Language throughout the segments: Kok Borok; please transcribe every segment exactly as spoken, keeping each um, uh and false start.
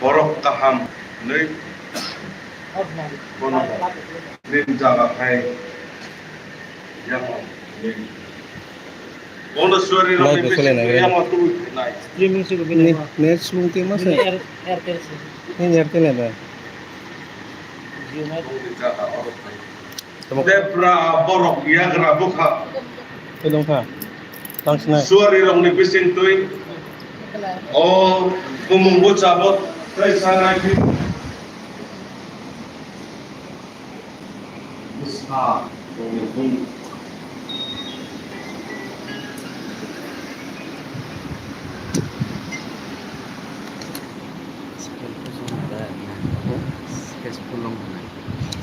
Borok kaham hwnwi bono nini jaga khai yangma hwnwi. Bono suari rokni bisingo yangma tubui phinai. Streaming se rubin. Net slung twi ma se? Airtel se. Nini Airtel da. Jio ma. Nini jaga oro khai. Tamo. Debra borok yagra bwkha. Tei dongkha. Tang sinai. Suari rokni bising twi. O bumung bwchabo tei sanai phi. Bwsa rokni bumung.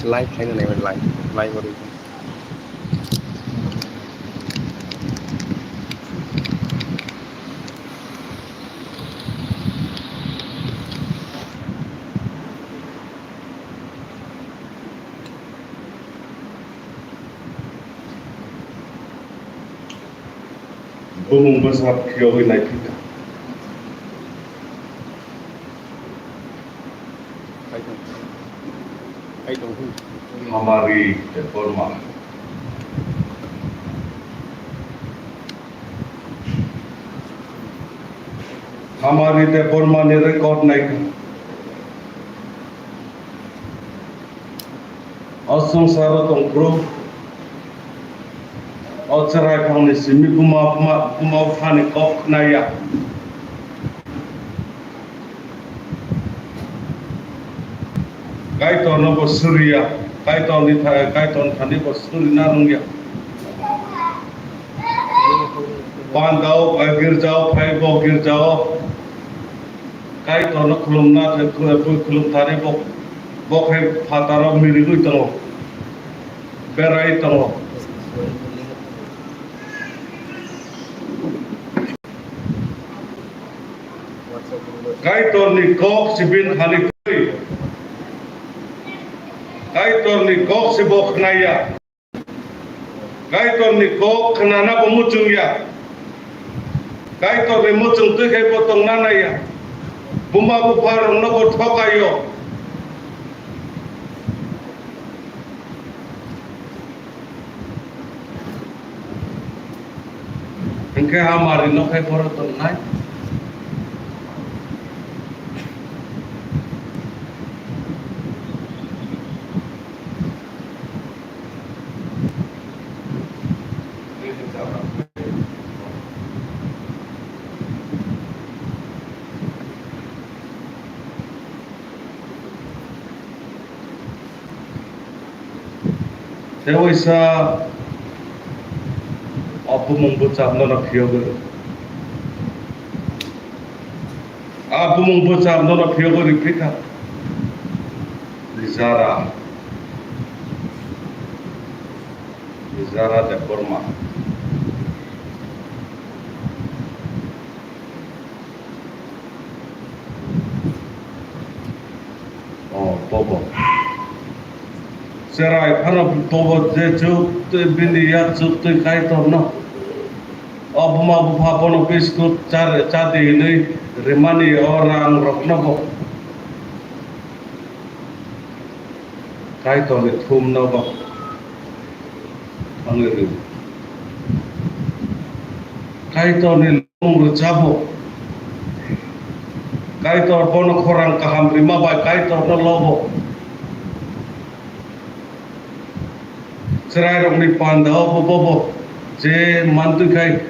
Live khaina nai, live, live oro. Bumung bwsa phiyogwi naiphikha. Hamari Debbarma. Hamari Debbarma ni record naikha. O swngcharo tong phuru, o chwrai phangni simi buma, buma, buma buphani kok khnaya. Kaitorno bo suriya, Kaitorni tha-, Kaitorni thani bo surina rwngya. Pandao, eh, girjao, phai bo girjao. Kaitorno khulumna, khulum thani bo, bo khai phataro mirigwi tongo, berai tongo. Kaitorni kok si bini thani twi. Kaitorni kok si bo khnaya. Kaitorni kok khnana bo muchungya. Kaitorni muchung twi khai bo tongna naiya. Buma bupha rokno bo thokaio. Hwnkhe hamari no khai borok tongnai. Tei waisa o bumung bwchapno no phiyogwi, a bumung bwchapno no phiyogwi rwphikha. Nijara, Nijara Debbarma. O, bobo. Cherai phano bobo je chuk twi bini yak chuk twi Kaitorno. O buma bupha bono biskut char-, chadi hinwi rimani o rang rokno bo Kaitorni thumno bo. Wngwi rw. Kaitorni lomung rwchabo. Kaitor bono khorang kaham rima bai Kaitorno lobo. Chwrairokni pandao bo, bobo je mantwi khai,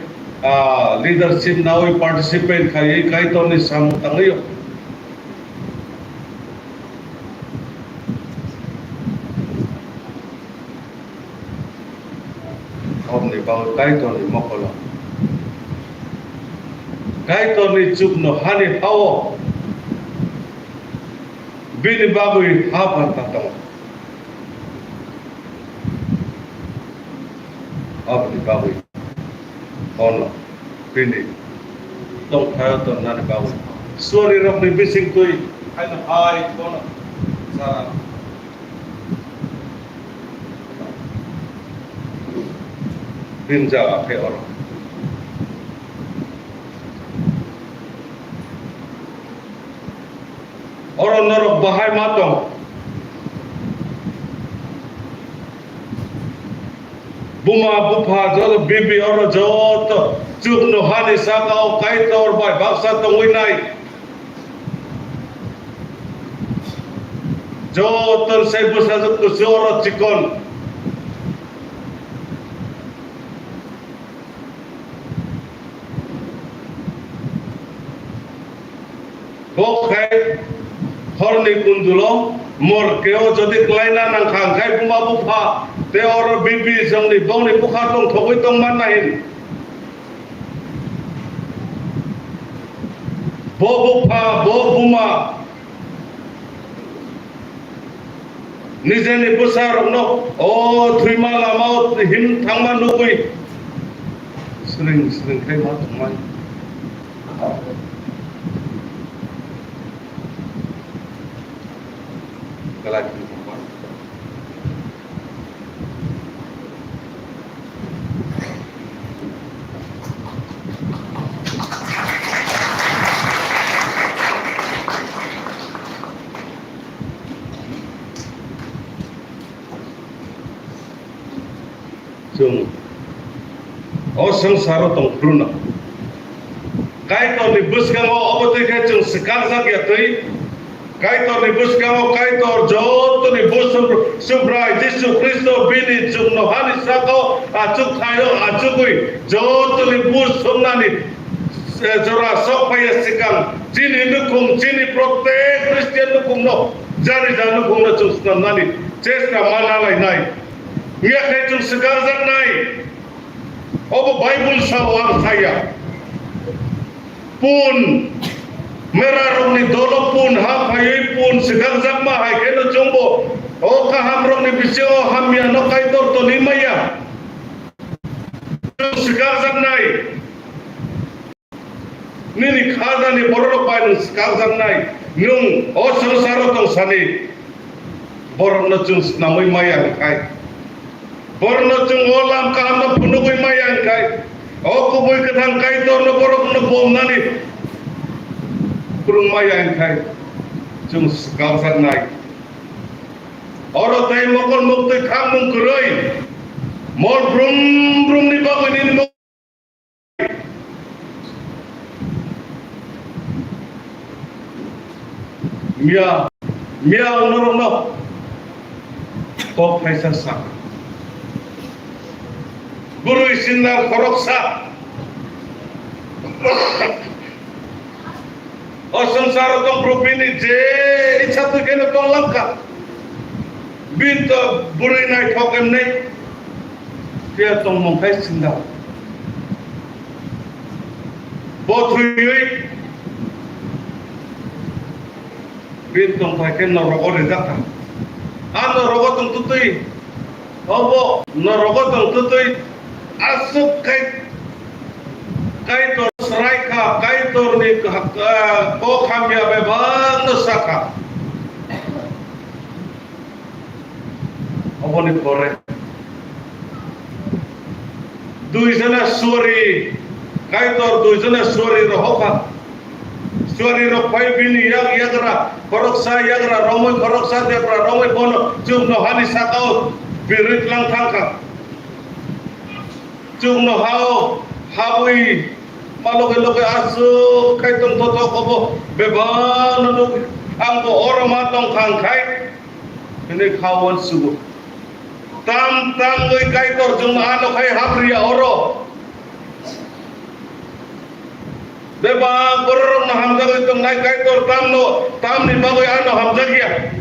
ah, leadership naui participate khaiwi Kaitorni samung tangwi. Oboni bagwi Kaitorni mokolo, Kaitorni chukno hani hao bini bagwi ha phan ta tongo. Oboni bagwi bono bini tongthaio tongnani bagwi suarirokni bisingtwi haino hai bono chana. Bini jaga khe oro. Oro norok bahai ma tong. Buma bupha joto bibi oro joto chukno hani saka o Kaitor bai baksa tongwi nai. Joto sai bwsajwk kusu oro chikon. Bo khai horni kundulo morkeo jodi klaina nangkha, khai buma bupha te oro bibi jongni bongni bukha tongthogwi tongman nahin. Bo bupha, bo buma. Nijeni bwsarokno o thwima lamao him thangma nugwi swrwng swrwng khai ma tongmani. Belai kheno tongmani. Chwng o swngcharo tong phuru no. Kaitorni bwskango obo twi khe chwng swkakjak ya twi. Kaitorni bwskango Kaitor jotoni bwswng Subrai Jisu Khristo bini chuknohani saka-o achuk thaio achugwi jotoni bwswngnani, eh, jora sok phaiya swkang chini nukhung, chini protek Christian nukhungno, jani ja nukhungno chwng swnamnani chesta ma nalainai. Wngya khe chwng swkakjaknai. Obo Bible sao ang saya. Pun, merarokni dolo pun ha phaiwi pun swkakjakma hai kheno chwngbo o kahamrokni bisingo hamyano Kaitor toni maya. Chwng swkakjaknai. Nini khajani bororok bai nwng swkakjaknai, nwng o swngcharo tong sani borokno chwng snamwi maya hwn khai, borokno chwng o lam kahamno phunugwi maya hwn khai, o kubui kwthang Kaitorno borokno bomnani kwrwng maya hwn khai, chwng swkakjaknai. Oro tei mokol muktwi khakmung kwrwi mol brum brumni bagwi nini Miya, miya onorokno kok phaisa sa. Bwrwi sinna khoroksa. O swngcharo tong phuru bini je icha twi kheno tong langkha. Bini to bwrwi naithok hwnwi phiya tongmung khai sinda. Bo thwiwi bini tongthai khe norok o rijak kha. A norok o tong twtwi, obo norok o tong twtwi aswk khai Kaitor srai kha, Kaitorni, ah, kok hamya bebakno sa kha. Oboni pore dui jona suari, Kaitor dui jona suari rohor kha. Suari rok phai bini yak yagra, khoroksa yagra romwi, khoroksa debra romwi bono chuknohani sakao birwi tlang thang kha. Chuknohao habwi ma loge loge aswk khai tong thothok obo bebakno nukwi ang bo oro ma tong thang khai. Hwnwi kha uansugo. Tam tangwi Kaitor chwngno ano khai hap rwya oro. Bebak bororokno hamjagwi tongnai Kaitor tamno, tamni bagwi ano hamjakya.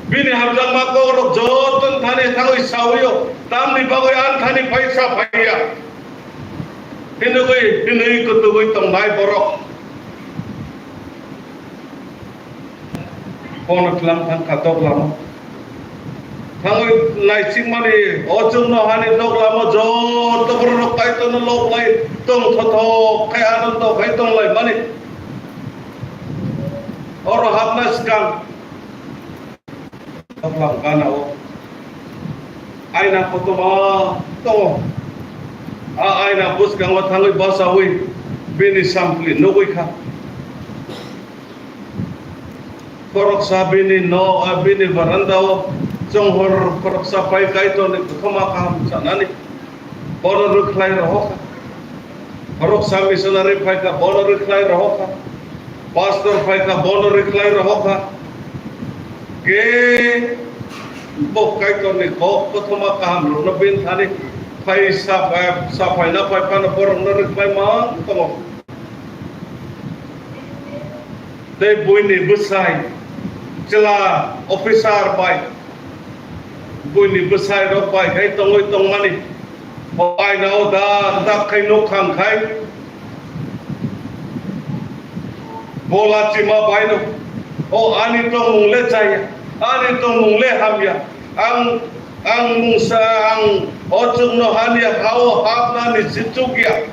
Bini hamjakma kokrok joto thani thangwi sawi-o, tamni bagwi ang thani phaisa phaiya. Hinwi, hinwi kwtwgwi tongnai borok. Bono tlang thang kha dok lama. Thangwi naisikmani o chwngno hani dok lama joto borok Kaitorno loklai tong thothok khai anondo khai tonglaimani. Oro hapna swkang dok lam gana o. Aina kotorma tongo. A aina bwskango thangwi bachaui bini sampli nugwi kha. Khoroksa bini no, ah, bini baranda o chonghor khoroksa pai Kaitor ni kothoma kaham chanani. Bono rwkhlai rohokha. Khoroksa missionary phaikha, bono rwkhlai rohokha. Pastor phaikha, bono rwkhlai rohokha. Ke bo Kaitor ni kok kothoma kaham rokno bini thani phai sa phai, sa phai na phai phano borokno rwkhlai mang tongo. Tei buini bwsai chwla officer bai, buini bwsai rok bai khai tongwi tongmani, bai nao dak dak khai nuk khang khai, bo lachima bai no, o ani tongmung le chaya, ani tongmung le hamya, ang, ang mungsa, ang o chukno hania hao hapnani si chukya.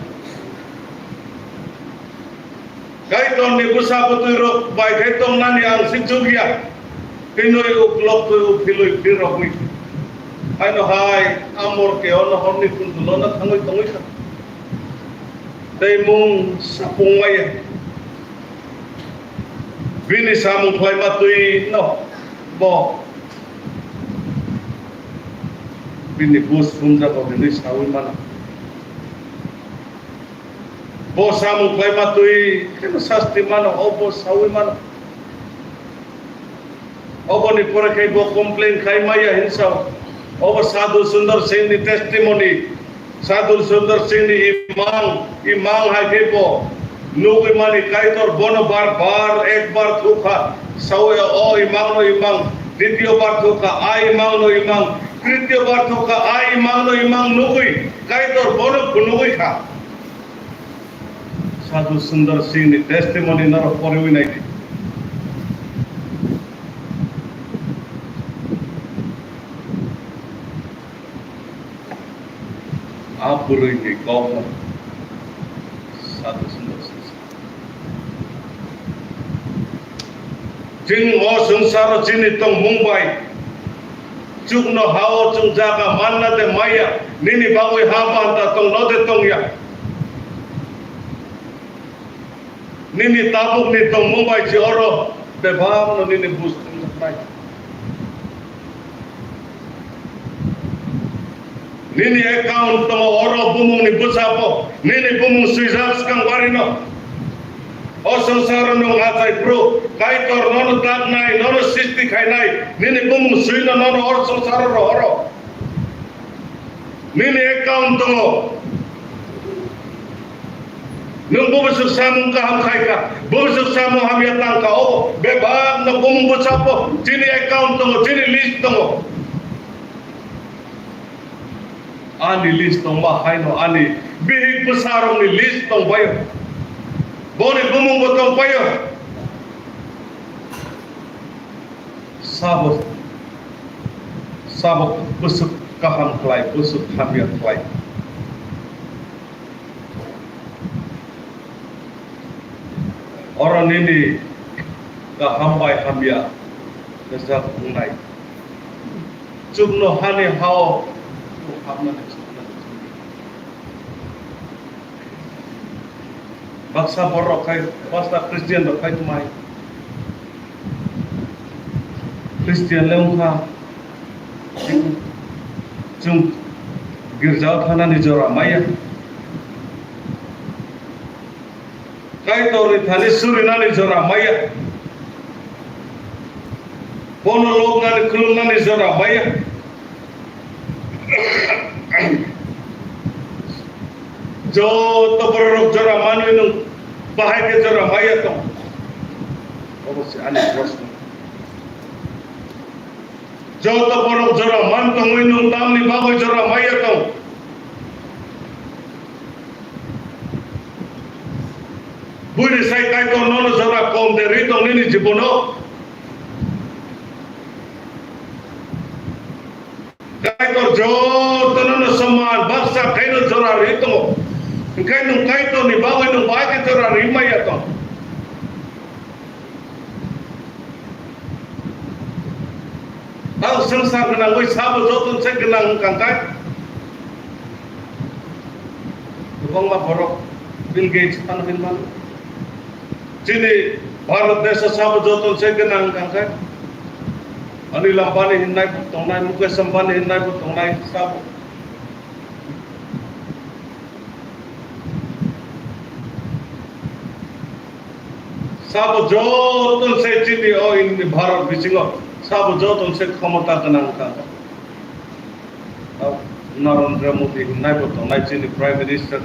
Kaitorni bwsa bwtwi rok bai khai tongnani ang si chukya. Hinwi uklok twi uphilwi phirogwi. Haino hai amor ke ono horni kundulo no thangwi tongwi kha. Tei mung sapung maya. Bini samung khlaima twi no bo. Bini bus phunjago hinwi sawi mano. Bo samung khlaima twi kheno sasti mano, o bo sawi mano. Oboni pore khai bo complain khai maya hinsa. Obo Sadhu Sundar Singh ni testimony. Sadhu Sundar Singh ni imang, imang hai khe bo nugwi mani Kaitor bono bar bar, ek bar thukha. Sawi o imang no imang, ditiyo bar thukha, a imang no imang, tritiyo bar thukha, a imang no imang nugwi Kaitor bono phunugwi kha. Sadhu Sundar Singh ni testimony norok poriwi naidi. A bwrwi ni kokno Sadhu Sundar Singh. Chwng o swngcharo chini tongmung bai chukno hao chwng jaga manna de maya, nini bagwi ha banta tongno de tongya. Nini tabukni tongmung bai si oro bebakno nini bus tongjaknai. Nini account tongo oro bumungni bwsabo, nini bumung swijak swkang barino. O swngcharo nwng achai phuru Kaitor nono taknai, nono sisti khainai, nini bumung swino nono o swngcharo rohoro. Nini account tongo. Nwng bubuswk samung kaham khaikha, bubuswk samung hamya tangkha, o bebakno bumung bwsabo chini account tongo, chini list tongo. Ani list tongma haino ani bihik bwsarokni list tongbaio. Boni bumungbo tongbaio. Sabo, sabo bwswk kaham khlai, bwswk hamya khlai. Oro nini kaham bai hamya kwchak wngnai. Chukno hani hao hamnani chuknani. Baksa borok khai, baksa Christian rok khai tongmai. Christian le wngkha. Chwng girjao thanani jora maya. Kaitorni thani surinani jora maya. Bono lognani khulumnani jora maya. Joto bororok jora manwi nwng bahai khe jora maya tong? Obo se ani proshno. Joto borok jora man tongwi nwng tamni bagwi jora maya tong? Buini sai Kaitor nono jora kom de ri tong nini jibono? Kaitor jotono no soman baksa khaino jora ri tongo. Hwnkhe nwng Kaitorni bagwi nwng bai khe jora ri maya tong? Ang swngchar gwnangwi sabo joto se gwnang wngkha khe kwbangma borok Bill Gates phano hinmano. Chini Bharat desha sabo joto se gwnang kangkhe. Anil Ambani hinnai bo tongnai, Mukesh Ambani hinnai bo tongnai sabo. Sabo joto se chini o in Bharat bisingo sabo joto se khomota gwnang kangkhe. Narendra Modi hinnai bo tongnai chini Prime Minister.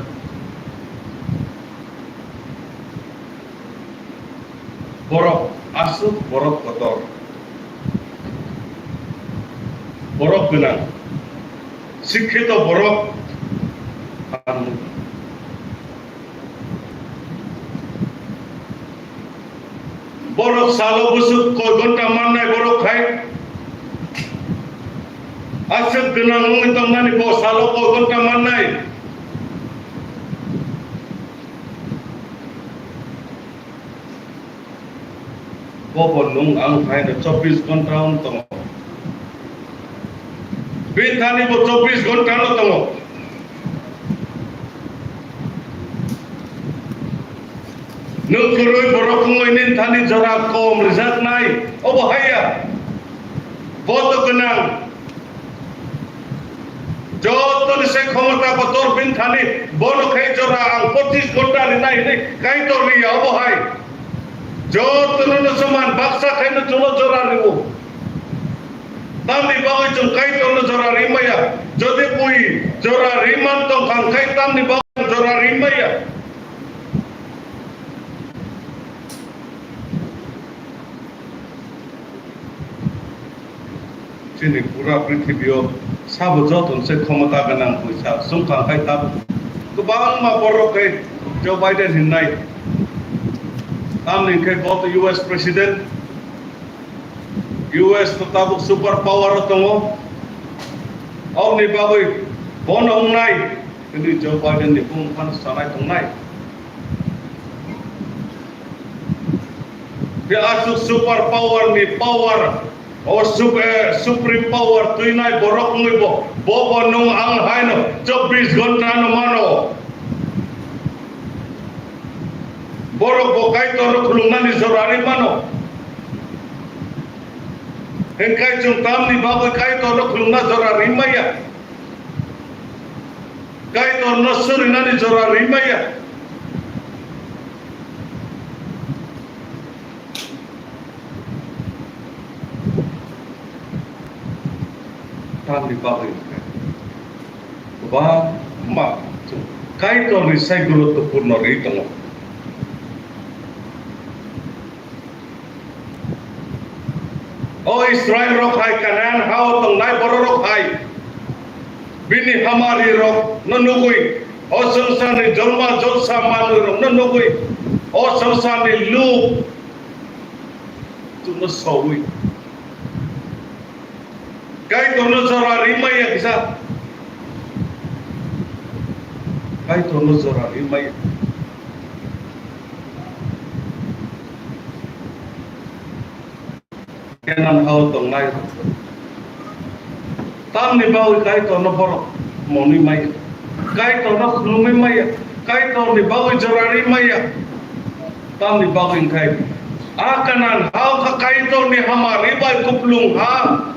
Borok aswk borok kotor, borok gwnang, sikhito borok. Borok salo bwswk koi ghonta mannai borok khai? Aswk gwnang wngwi tongmani bo salo koi ghonta mannai? Bo bo nwng ang hai no chobbish ghonta wng tongo. Bini thani bo chobbish ghonta no tongo. Nwng kwrwi borok wngwi nini thani jora kom rijaknai, obo haiya. Bo to gwnang. Jotoni se khomota kotor bini thani bono khai jora ang pochis ghonta rinai hinwi Kaitor riya obo hai. Jotono no soman baksa khaino chulo jora riwo. Tamni bagwi chwng Kaitorno jora rimaya. Jodi bui jora riman tongkha khai tamni bagwi jora rimaya. Chini pura prithibio sabo joto se khomota gwnang buisa chwngkha khai tabuk kwbangma borok khe Joe Biden hinnai. Tamni khe bo to U S president, U S to tabuk super power o tongo. Oboni bagwi bono wngnai, hwnwi Joe Biden ni bumung phano sanai tongnai. Khe aswk super power ni power, o sup-, eh, supreme power twinai borok wngwi bo, bo bo nwng ang haino chobbish ghonta no mano. Borok bo Kaitor no khulumnani jora ri mano. Hwnkhe chwng tamni bagwi Kaitor no khulumna jora ri maya? Kaitor no surinani jora ri maya? Tamni bagwi hwnkhe kwbangma chwng Kaitorni sai guruttopurno ri tongo. O Israel rok hai Kanaan hao tongnai borok rok hai bini hamari rok no nugwi, o swngcharni jolma jolsa manwi rok no nugwi, o swngcharni luk chwngno sowi. Kaitorno jora rimaya kisa. Kaitorno jora rimaya. Kenan hao tongnai. Tamni bagwi Kaitorno borok moni maya. Kaitorno khulumwi maya. Kaitorni bagwi jora ri maya. Tamni bagwi wngkhai a Kanan ha wngkha Kaitorni hamari bai kuplung ha.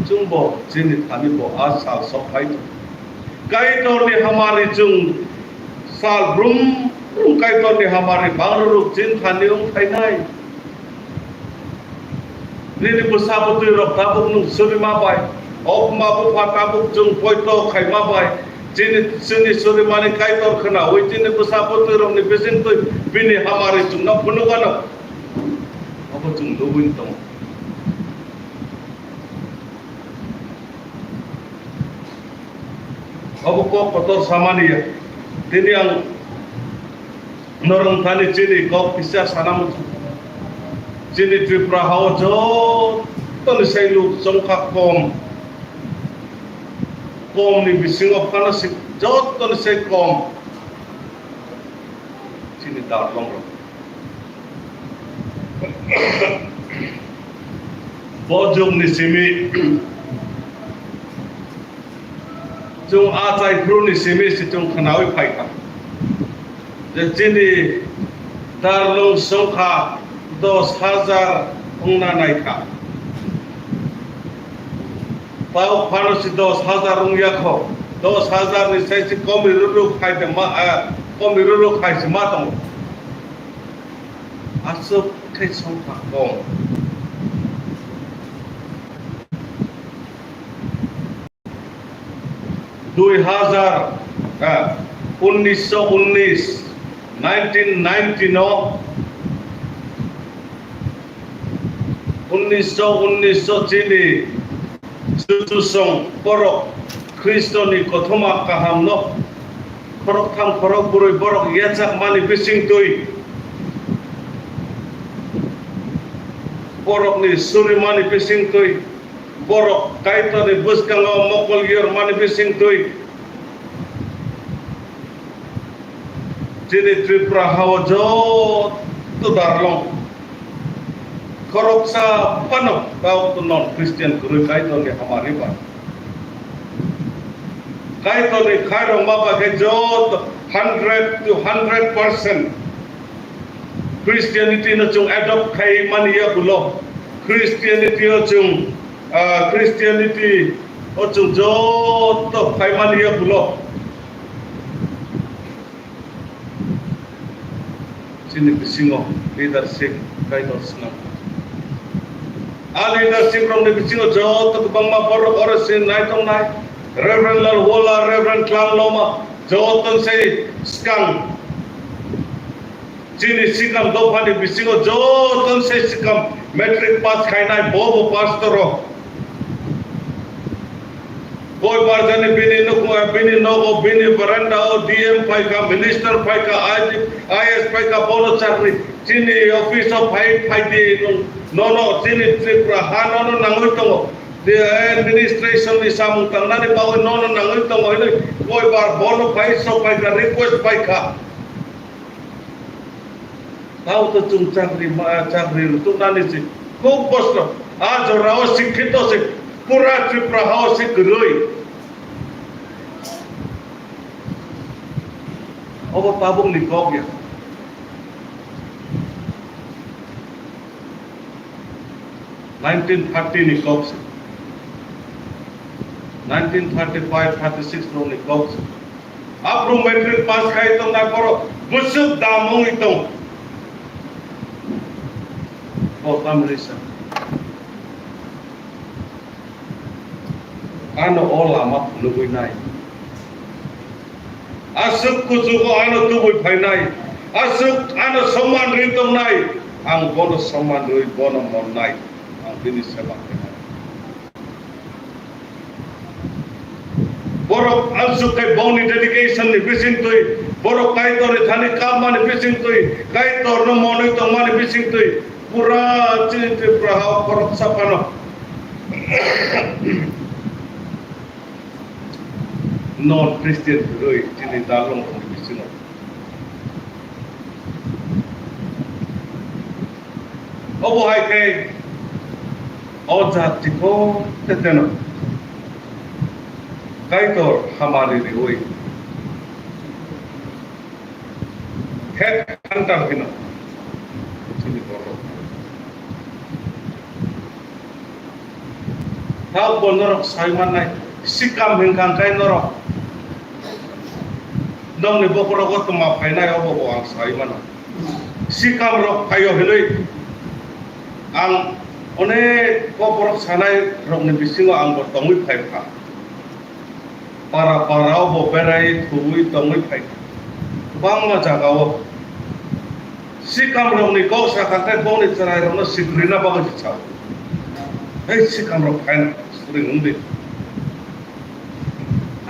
Chwngbo chini thani bo a sal sok phai tongo. Kaitorni hamari chwng sal brum brum Kaitorni hamari bangrwrwk chini thani wng phainai. Nini bwsa bwtwi rok tabuk nwng suri ma bai, o buma bupha tabuk chwng poito khai ma bai, chini, chini suri mani Kaitor khwnaui chini bwsa bwtwi rokni bisingtwi bini hamari chwngno phunuk ano. Obo chwng nugwi tongo. Obo kok kotor samani ya. Tini ang norong thani chini kok kisa sana muchung. Chini Tripura hao jotoni sai luk chongkha kom. Kom ni bisingo phano si jotoni sai kom. Chini dalrong rok. Bo jugni simi chwng achai phuru ni simi se chwng khwnaui phai kha. Je chini darlung songkha dos hajar wngna naikha. Tao phano si dos hajar wngya kho. Dos hajar ni sai si komi ruru khai de ma, eh, komi ruru khai si ma tongo. Aswk khe songkha kong. Dui hajar, eh, unnish sho unnish, nineteen ninety no, unnish sho unnish o chini chuchusong borok Khristoni kothoma kahamno khoroktham khorokbrwi borok yachakmani bisingtwi, borokni surimani bisingtwi, borok Kaitorni bwskango mokol yormani bisingtwi chini Tripura hao joto darlong khoroksa phano tao non Christian kwrwi Kaitorni hamari ba. Kaitorni khairok ma ba khe joto hundred to hundred percent Christianity no chwng adopt khai mani ya bulo. Christianity o chwng, ah, Christianity o chwng joto khai mani ya bulo. Chini bisingo leadership Kaitor swnam. A leadership rokni bisingo joto kwbangma borok oro se nai tongnai. Reverend Lal Wola, Reverend Klang Loma, joto se skang. Chini sikam dophani bisingo joto se sikam matric pass khainai bo bo pastor rok. Koi barjani bini nukung, bini nogo, bini veranda o D M phaikha, minister phaikha, I P S phaikha, bono chakri. Chini office o phai, phai di nung, nono chini Tripura ha nono nangwi tongo. The administration ni samung tangnani bagwi nono nangwi tongo hinwi koi bar bono phai, so phaikha, request phaikha. Tao to chwng chakri ma, chakri rwtwknani se khub kosto. A jorao sikhito se pura Tripura hao se kwrwi. Obo tabukni kok ya. Nineteen thirty ni kok se. Nineteen thirty-five, thirty-six rokni kok se. Aphuru matric pass khai tongnai borok bwswk dam wngwi tong. Bo tamni sa. Ano o lama phunugwi nai. Aswk kuchugo ano tubui phainai. Aswk ano somman rwi tongnai. Ang bono somman rwi bono monnai. Ang bini seba khainai. Borok ansuk khai bongni dedication ni bisingtwi, borok Kaitor ni thani kammani bisingtwi, Kaitor no monwi tongmani bisingtwi, pura chini Tripura ha o khoroksa phano non Christian kwrwi chini dalrok ni bisingo. Obo hai khe o jat chikon teteno Kaitor hamari riwi head hunter hino chini borok. Tao bo norok sai mannai, sikam hinkha khe norok nongni bokhorogo tongma phainai, obo bo ang sai mano. Sikam rok phaio hinwi ang onek kok borok sanai rokni bisingo ang bo tongwi phai kha. Para para o bo berai thubui tongwi phai kha. Kwbangma jaga o sikam rokni kok sakha khe bongni chwrai rokno sikrina bagwi se sao. Hei sikam rok phaina suring wngdi.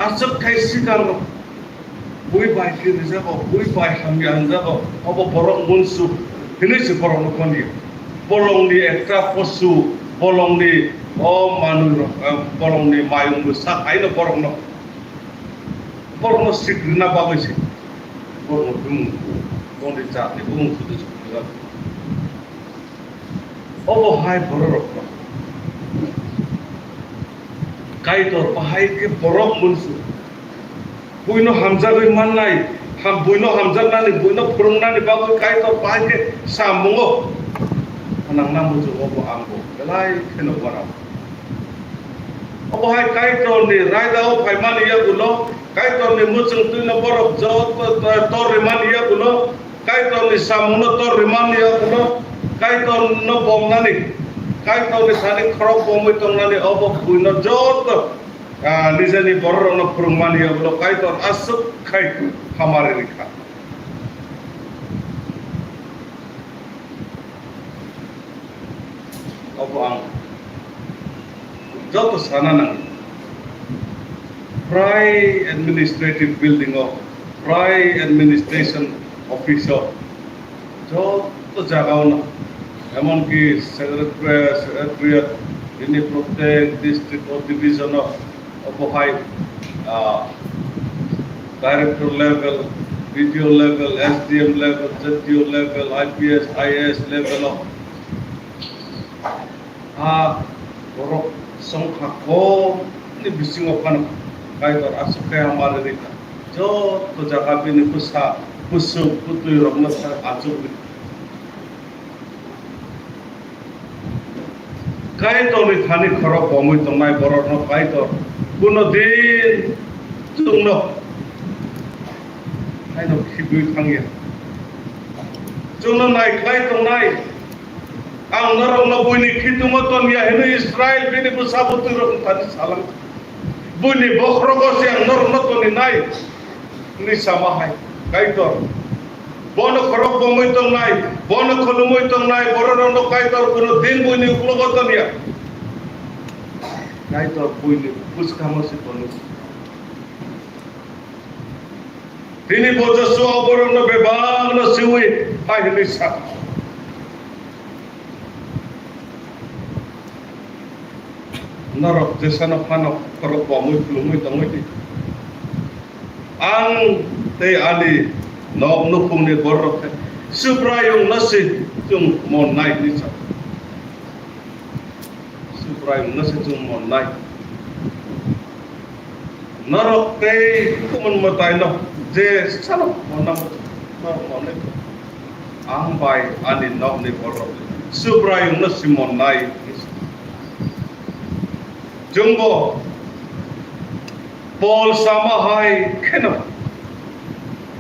Aswk khai sikam rok bui bai khe rijago, bui bai hamya hwnjago, obo borok munsuk hinwi se borokno khonio. Bolongni ekta posu, bolongni o manwi rok, eh, bolongni mayung bwsa haino borokno, borokno sikrina bagwi se borokno bumung, boni jatni bumung sudu sudu jago. Obo hai bororokno Kaitor bahai khe borok munsuk. Buino hamjagwi mannai, Ham, buino hamjaknani, buino phwrwngnani bagwi Kaitor bahai khe samungo. Nangna muchungo bo ang bo belai kheno uanama. Obo hai Kaitorni raidao phaimani yagulo, Kaitorni muchung twino borok joto to-, tor rimani yagulo, Kaitorni samungno tor rimani yagulo, Kaitorno bomnani, Kaitorni thani khorok bomwi tongnani obo buino joto, ah, nijeni bororokno phwrwngmani yagulo Kaitor aswk khai hamari rikha. Obo ang joto sana nango. Prai administrative building o, prai administration office o, joto jaga o no, emon ki secretary, secretariat, bini protek district o, division o, obo hai, ah, director level, B D O level, S D M level, Z P O level, I P S, I A S level o, ah, borok songkha kom ni bisingo phano Kaitor aswk khe hamari rikha. Joto jaga bini bwsa, bwswk, bwtwi rokno sa achuk rikha. Kaitorni thani khorok bomwi tongnai borokno Kaitor kuno din chwngno haino khibwi thangya. Chwngno naikhlai tongnai. Ang norokno buini khitungo tonya hwnwi Israil bini bwsa bwtwirokni thani salang. Buini bokhorogo se ang norokno toninai hwnwi sama hai. Kaitor, bono khorok bomwi tongnai, bono khulumwi tongnai, bororokno Kaitor kuno din buini uklogo tonya. Kaitor buini bwskango se tono. Tini bo Josua borokno bebakno siwi hai hwnwi sa. Norok jesano phano khorok bomwi khulumwi tongwi di. Ang tei ani nok nukhungni bororok khe Subraiyungno se chwng monnai hwnwi sa. Subraiyungno se chwng monnai. Norok tei kumun mwtaino jesano monna muchung norok monnai. Ang bai ani nokni borok Subraiyungno se monnai. Chwngbo Pol sama hai kheno,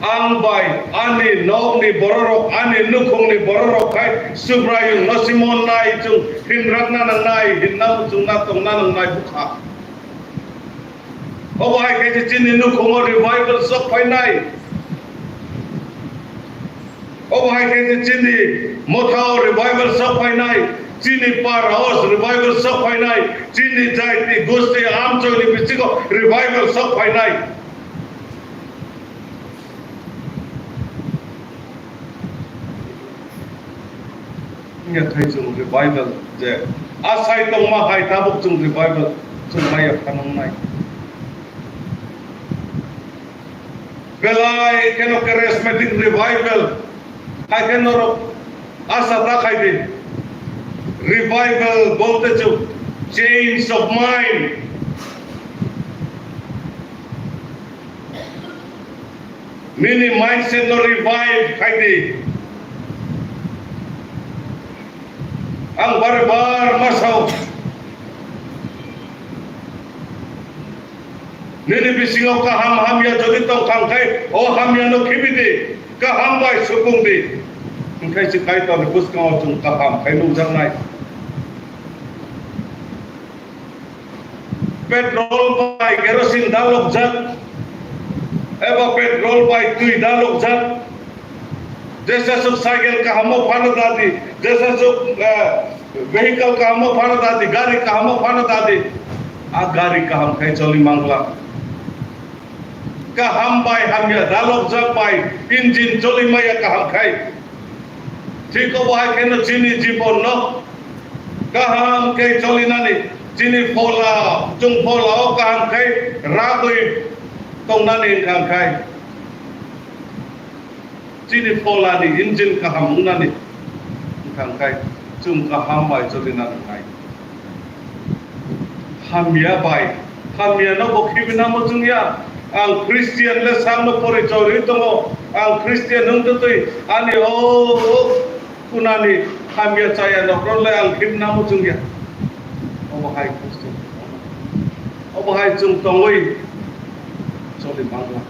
ang bai ani nokni bororok, ani nukhungni bororok khai Subraiyungno se monnai chwng hinrakna nangnai, hinna muchungna tongna nangnai bwkha. Obo hai khe se chini nukhungo revival sok phainai. Obo hai khe se chini mothao revival sok phainai, chini parao revival sok phainai, chini jaiti gusti amchoini bisingo revival sok phainai. Wngya khai chwng revival je asai tongma hai tabuk chwng revival chwng maya phanangnai. Belai kheno charismatic revival. Hai khe norok asa ta khai di. Revival bolte chwng change of mind. Nini mindset no revive khai di. Ang bare bar ma sao. Nini bisingo kaham hamya jodi tong kha, hwnkhe o hamya no khibi di, kaham bai supung di. Hwnkhe se Kaitorni bwskango chwng kaham khai nukjaknai. Petrol bai kerosene dalokjak, eba petrol bai twi dalokjak. Jesa suk cycle kahamo phano dadi, jesa suk, eh, vehicle kahamo phano dadi, gari kahamo phano dadi. A gari kaham khai choli mangla. Kaham bai hamya dalokjak bai engine choli maya kaham khai. Thik obo hai kheno chini jibon no kaham khe cholinani, chini phola, chwng phola o kaham khe ragwi tongnani wngkha khai. Chini pholani engine kaham wngnani wngkha khai chwng kaham bai cholina nangnai. Hamya bai, hamya no bo khibina muchungya, Ang Christian le sakno porichoi rwi tongo. Ang Christian wng twtwi ani o kunani hamya chaya nokrok le ang khim namo chwngya. Obo hai Christian. Obo hai chwng tongwi choli mangla.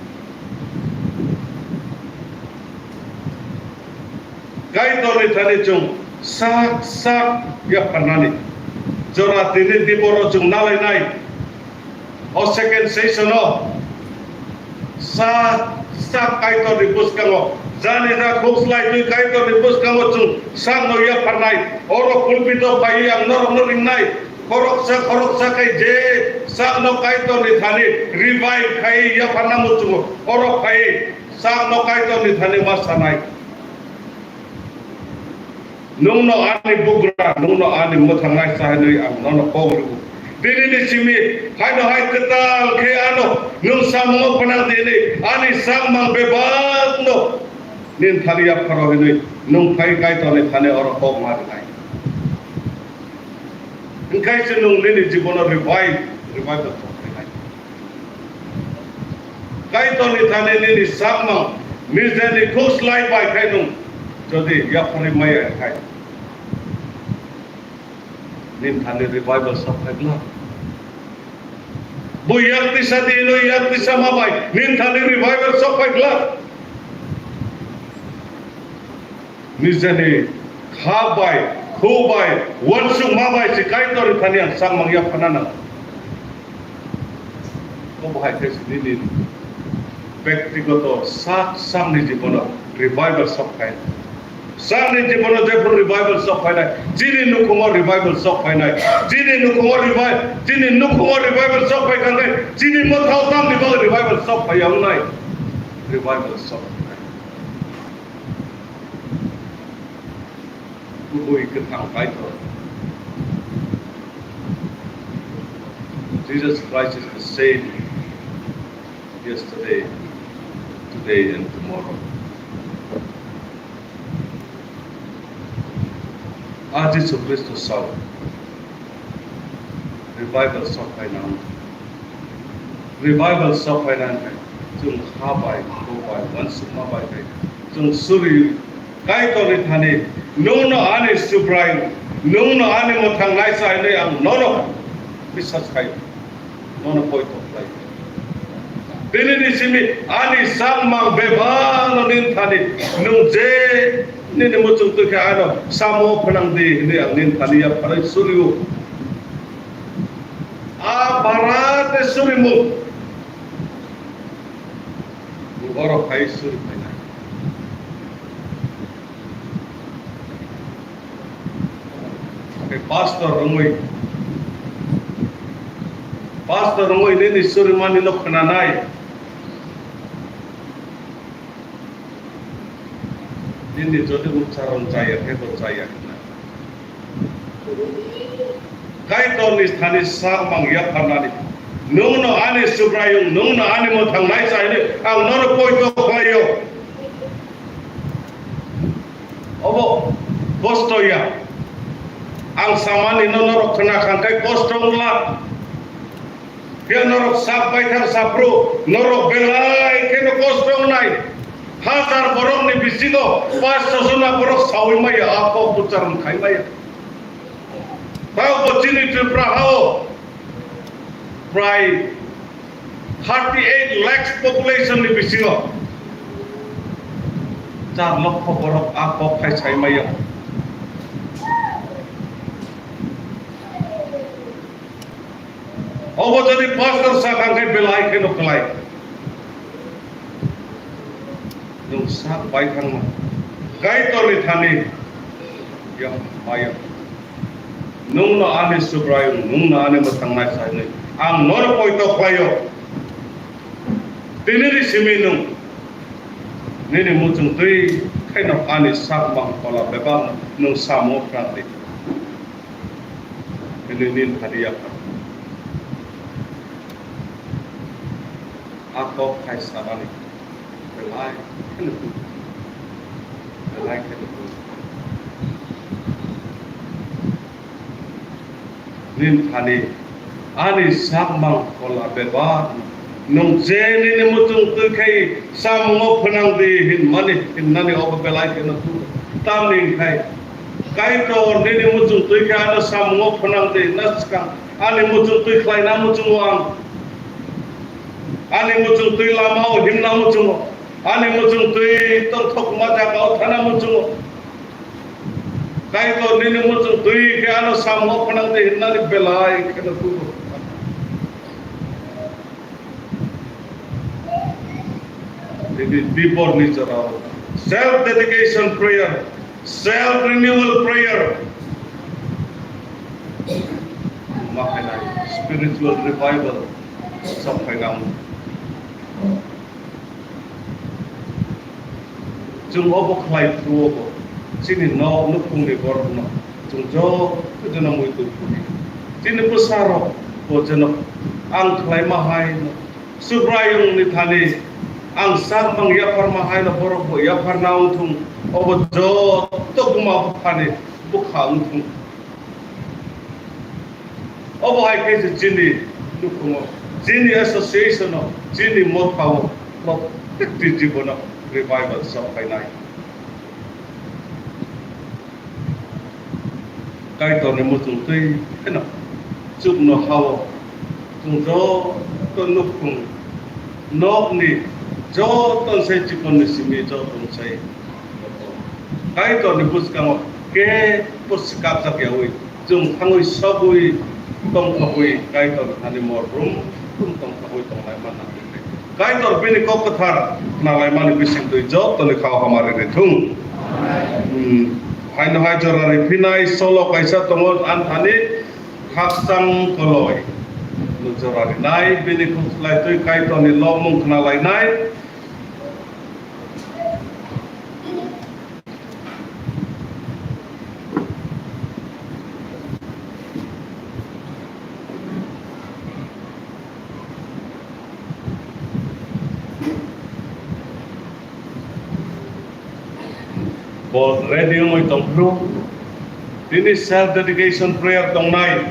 Kaitorni thani chwng sak sak yapharnani jora tini diboro chwng nalainai. O second session o sak sak Kaitorni bwskango jani ja khuk slai twi Kaitorni bwskango chwng sakno yapharnai. Oro pulpit o phaiwi ang norokno ringnai. Khoroksa khoroksa khe je sakno Kaitorni thani revive khai yapharna muchungo oro phai sakno Kaitorni thani ma sanai. Nwngno ani bugra, nwngno ani mwthangnai sa hwnwi ang nono kok rwgo. Dinini simi haino hai kwtal khe ano nwng samungo phanang di hwnwi ani sakmang bebakno nini thani yapharo hwnwi nwng phai Kaitorni thani oro kok ma rwnai. Hwnkhe se nwng nini jibono revive, revival tongkhainai. Kaitorni thani nini sakmang nijeni khuslai bai khai nwng jodi yapharwi maya khai, nini thani revival sok phai glak. Bo yak tisa di hwnwi yak tisa ma bai nini thani revival sok phai glak. Nijeni kha bai, khu bai, uansukma bai se Kaitorni thani ang sakmang yaphana nango. Obo hai khe se nini bektigoto sak sakni jibono revival sok phai. Sakni jibono jephru revival sok phainai, chini nukhungo revival sok phainai, chini nukhungo revival, chini nukhungo revival sok phai kangkhe, chini mothao tamni bagwi revival sok phai ya wngnai. Revival sok phainai. Kubui kwthang Kaitor. Jesus Christ is the same yesterday, today and tomorrow. A Jisu Khristo sao, revival sok phaina. Revival sok phaina hwnkhe chwng kha bai, kho bai, uansukma bai khe chwng suri Kaitorni thani, nwngno ani Subrai, nwngno ani mwthang naisa hinwi ang nono biswas khaio, nono poito khlaio. Tini ni simi ani sakmang bebakno nini thani, nwng je nini muchung twi khe ano samo phnang di hinwi ang nini thani yapharwi surio. A bara tei surimung. Borok hai suri phainai. Tei pastor wngwi, pastor wngwi nini surimanino khwnanai. Nini jodi uchcharon chaya khe bo chaya hwnna. Kaitorni thani sakmang yapharnani, nwngno ani Subraiyung, nwngno ani mwthang naisa hinwi ang nono poito khlaio. Obo kosto ya. Ang samani no norok khna kha khe kosto wngla. Phiya norok sak baithang saphru, norok belai kheno kosto wngnai. Hajar borokni bisingo paanch sho jona borok saui maya, a kok uchcharon khai maya. Tao bo chini Tripura hao prai thirty eight lakhs population ni bisingo char lokho borok a kok khai sai maya. Obo jodi pastor sa kang khe belai kheno kwlai. Nwng sak bai thangma. Kaitorni thani yang mayung. Nwngno ani Subraiyung, nwngno ani mwthang naisa hinwi ang nono poito khlaio. Tini ni simi nwng nini muchung twi khaino ani sak mang kola bebak nwng samo phrang di. Hwnwi nini thani yapha. A kok khai sanani belai kheno buji, belai kheno buji. Nini thani ani sak mang kola bebak Nwng je nini muchung twi khai samungo phnang di hinmani, hinnani obo belai kheno tubu. Tamni hwn khai Kaitor nini muchung twi khai ano samungo phnang di hinna swkang ani muchung twi khlaina muchungo ang. Ani muchung twi lamao himna muchungo. Ani muchung twi tongthokma jagao thana muchungo. Kaitor nini muchung twi khe ano samungo phnang di hinnani belai kheno tubu. Nini biporni jorao self dedication prayer, self renewal prayer ma khainai spiritual revival sok phainai. Chwng obo khlai phuru obo chini nok nukhungni borokno chwng joto jeno muitu phuri. Chini bwsarok bo jeno ang khlaima hai no Subraiyungni thani ang sak mang yapharma hai no borok bo yapharna wng thung. Obo joto buma buphani bwkha wng thung. Obo hai khe se chini nukhungo, chini association-o, chini mothao, protekti jibono revival sok phainai. Kaitorni muchung twi kheno chukno hao, chwng joto nukhung nokni joto sai chikonni simi joto sai Kaitorni bwskango kebo swkakjak yaui, chwng thangwi sogwi tongthogwi Kaitorni thani mor brum brum tongthogwi tonglai manna. Kaitor bini kok kwthar khna laimani bising twi jotoni khao hama rini thung. Hmm. Haino hai jora ri phinai solo kaisa tongo, ani thani khakchang koloi. Jora rinai bini khuslai twi Kaitorni lomung khna lainai. Bo ready wngwi tongphuru. Tini self dedication prayer tongnai.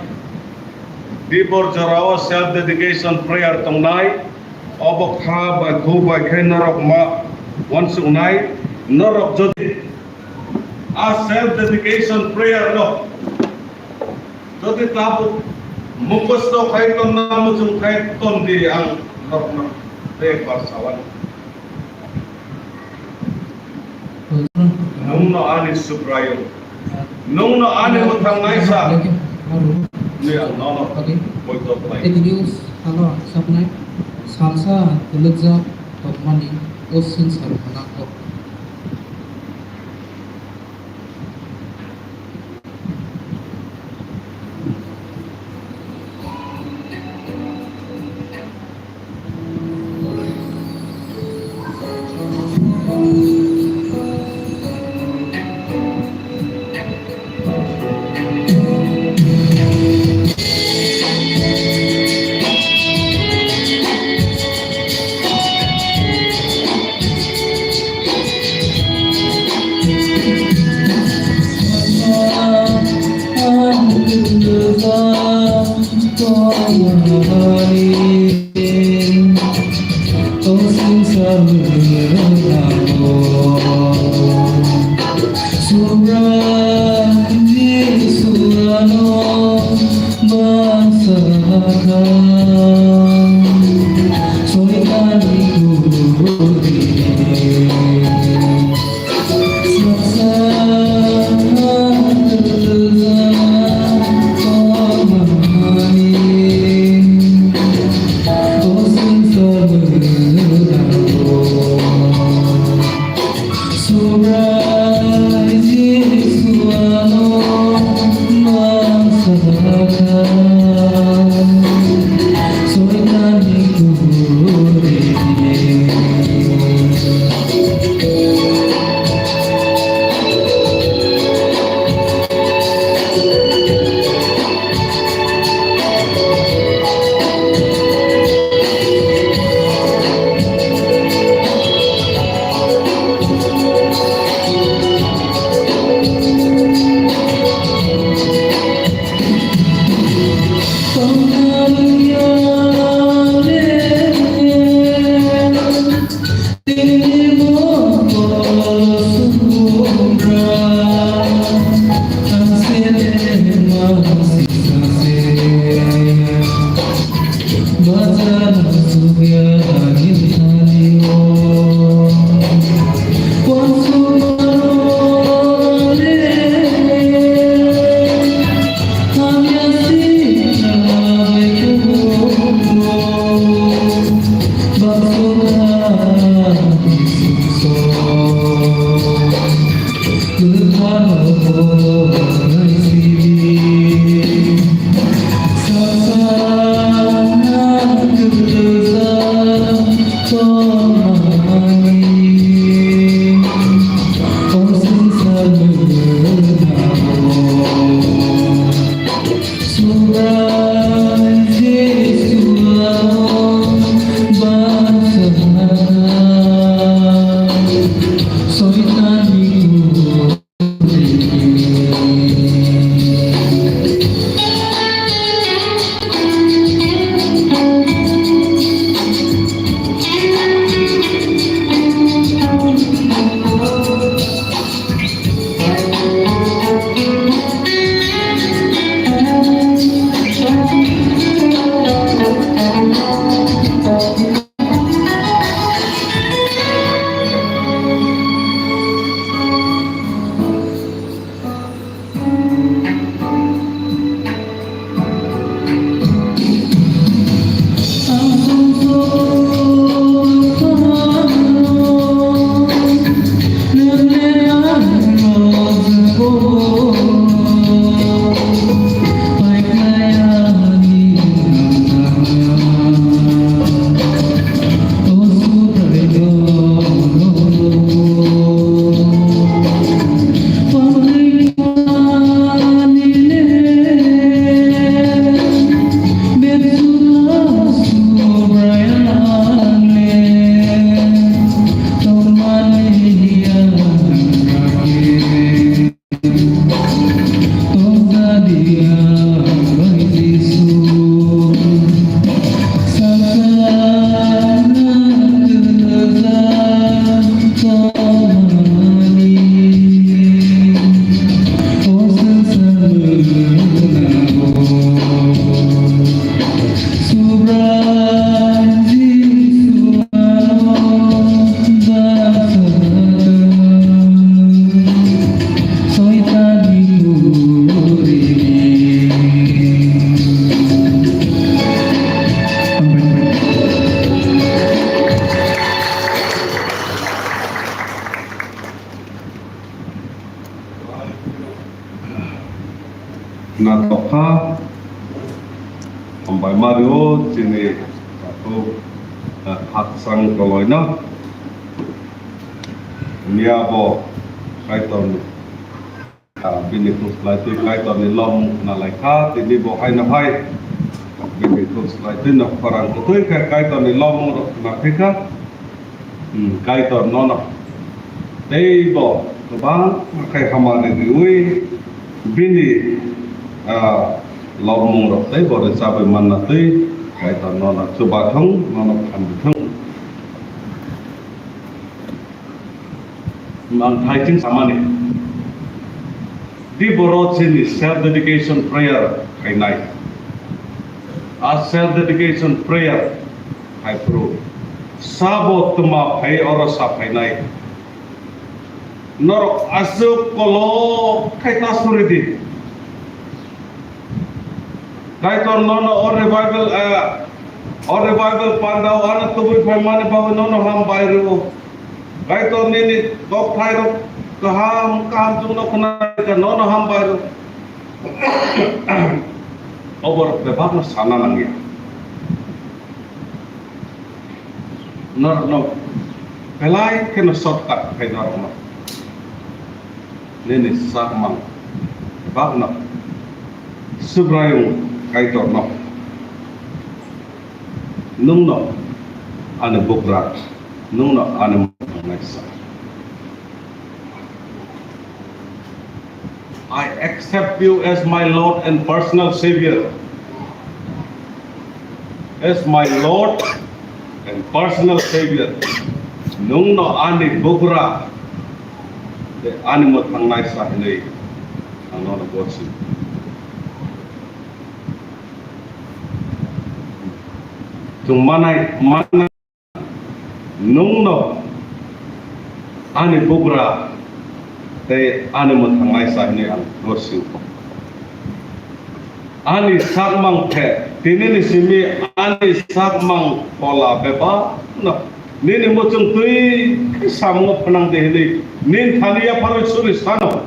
Dibor jorao self dedication prayer tongnai. Obo kha bai khu bai khe norok ma uansuknai. Norok jodi a self dedication prayer no jodi tabuk mukhusto khai tonna muchung khai tondi ang norokno bek bar sawani. Nwngno ani Subraiyung, nwngno ani mwthangnaisa, nwi ang nono poito khlai. Tini o salo ang saknai, salsa kwlwkjak tongmani o swngchar mwnakgo. Na tokha, hambai mario chini takhuk, eh, khakchang koloino. Miya bo Kaitorni, ah, bini khum slai twi Kaitorni lomung khna lai kha, tini bo haino hai bini khum slai twi no khorang kwtwi khe Kaitorni lomung rok khna khe kha. Hmm, Kaitor nono teibo kwbang khe hamari riwi bini, ah, lomung rok teibo rwchabwi manna twi Kaitor nono chubathung, nono phanthung. Mang thaiching samani. Di boro chini self dedication prayer khainai. A self dedication prayer hai phuru sabo tuma phai oro sa phainai. Norok aswk kolok khai ta suri di. Kaitor nono o revival, eh, o revival pandao ano tubui phaimani bagwi nono hambai rwo. Kaitor nini kok thairok kaham kaham chwngno khwnai kha nono hambai rwo. Oborok bebakno sana nangya. Norokno belai kheno shortcut khai norokno. Nini sakmang bebakno Subraiyung Kaitorno, nwngno ani bugra, nwngno ani mwthangnaisa. I accept you as my Lord and personal Savior. As my Lord and personal Savior. Nwngno ani bugra, tei ani mwthangnaisa hinwi ang nono gosi. Chwng manai, manai. Nwngno ani bugra tei ani mwthangnaisa hinwi ang gorsio. Ani sakmang khe tinini simi ani sakmang phola bebakno nini muchung twi khe samungo phnang di hinwi nini thani yapharwi suri sano.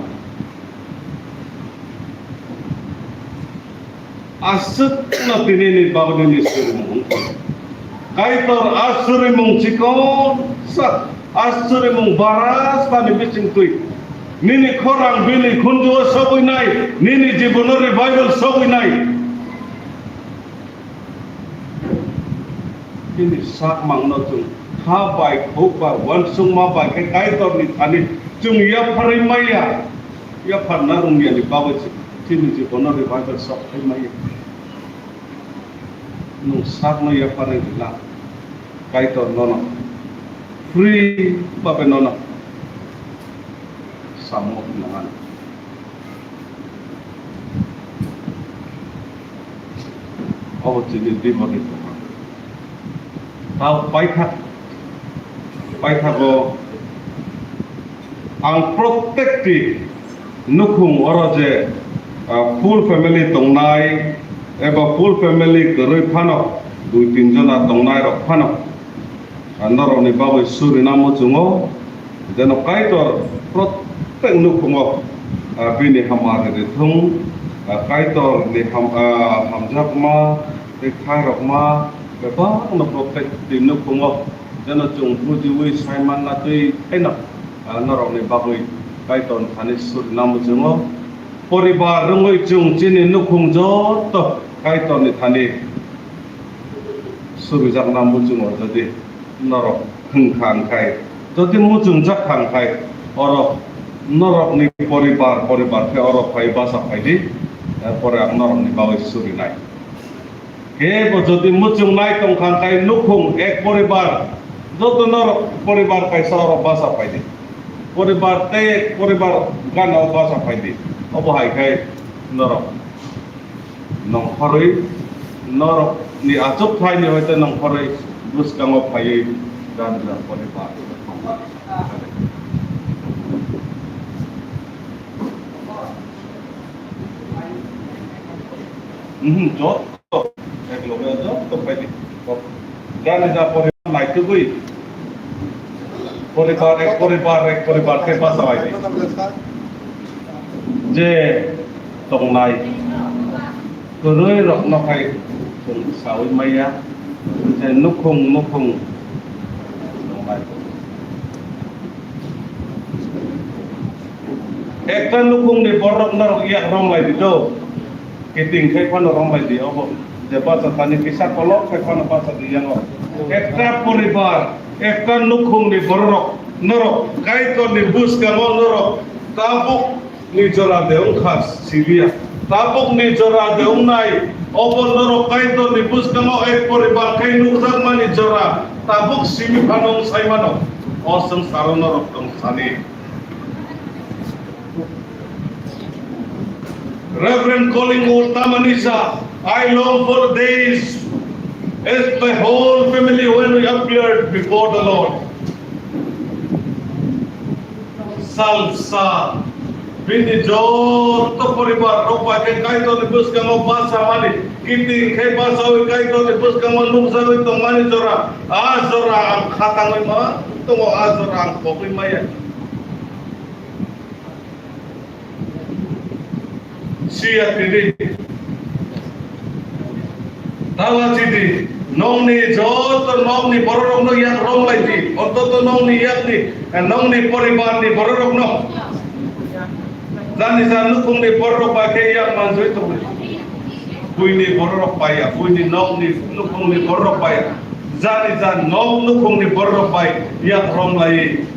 Aswkno tinini bagwini surimung. Kaitor a surimung chikonsa, a surimung barasani bisingtwi. Nini khorang bini khunjuo sogwinai, nini jibono revival sogwinai. Bini sakmangno chwng kha bai, khuk bai, uansukma bai khe Kaitorni thani chwng yapharwi maya. Yapharna rwngya ni bagwi se chini jibono revival sok phai maya. Nwng sakno yapharwi rwla, Kaitor nono free babe nono samo hwnwi nang. Obo chini biboni tongma. Tao paithak, paithago ang protekti nukhung oro je, ah, full family tongnai eba full family kwrwi phano dui tin jona tongnai rok phano, ah, norokni bagwi surina muchungo. Jeno Kaitor protek nukhungo, ah, bini hamari rithung, ah, Kaitor ni ham-, ah, hamjakma tei khairokma bebakno protek twi nukhungo. Jeno chwng bujiwi saimanna twi thaino, ah, norokni bagwi Kaitor thani surina muchungo. Poribar rwngwi chwng chini nukhung joto Kaitorni thani surijakna muchungo, jodi norok hwnkha hwnkhe, jodi muchungjak kha hwnkhe, oro norokni poribar, poribar khe oro phai basa phaidi, erpore ang norokni bagwi surinai. Kebo jodi muchungnai tongkha hwnkhe nukhung ek poribar, joto norok poribar kaisa oro basa phaidi. Poribar tei poribar gana o basa phaidi. Obo hai khe norok nongkhorwi, norokni achukthai ni hoite nongkhorwi bwskango phaiwi ganja poribar. Mhm, jotto ek loge jotto phaidi. Ganja poribar naitugwi poribar ek poribar ek poribar khe basa phaidi. Je tongnai, Kwrwi rokno khai chwng saui maya, je nukhung nukhung. Ekta nukhungni borok norok yak romlai di do. Kiting khai phano romlai di obo. Je bacha tani kisa kolok khai phano bacha di yango. Ekta poribar, ekta nukhungni borok norok Kaitorni bwskango norok tabuk ni jora de wngkha siliya. Tabuk ni jora de wngnai, obo norok Kaitor ni bwskango ek poribar khai nukjakmani jora, tabuk simi phano wng sai mano. O swngcharo norok tong sani. Reverend Collingwood Tamanisa, I long for days as my whole family when we appeared before the Lord. Salsa. Bini joto poribar rok bai khe Kaitor ni bwskango basa mani, kiting khe basaui Kaitor ni bwskango nukjagui tongmani jora, a jora ang khatangwi ma tongo, a jora ang kogwi maya. Siya tidi. Tala chidi, nokni joto nokni bororokno yak romlai di, ontoto nokni yakni, eh, nokni poribarni bororokno. Jani jan nukhungni bororok bai khe yak manjui tongnai. Buini bororok bai ya, buini nokni nukhungni bororok bai ya. Jani jan nok nukhungni bororok bai yak romlai.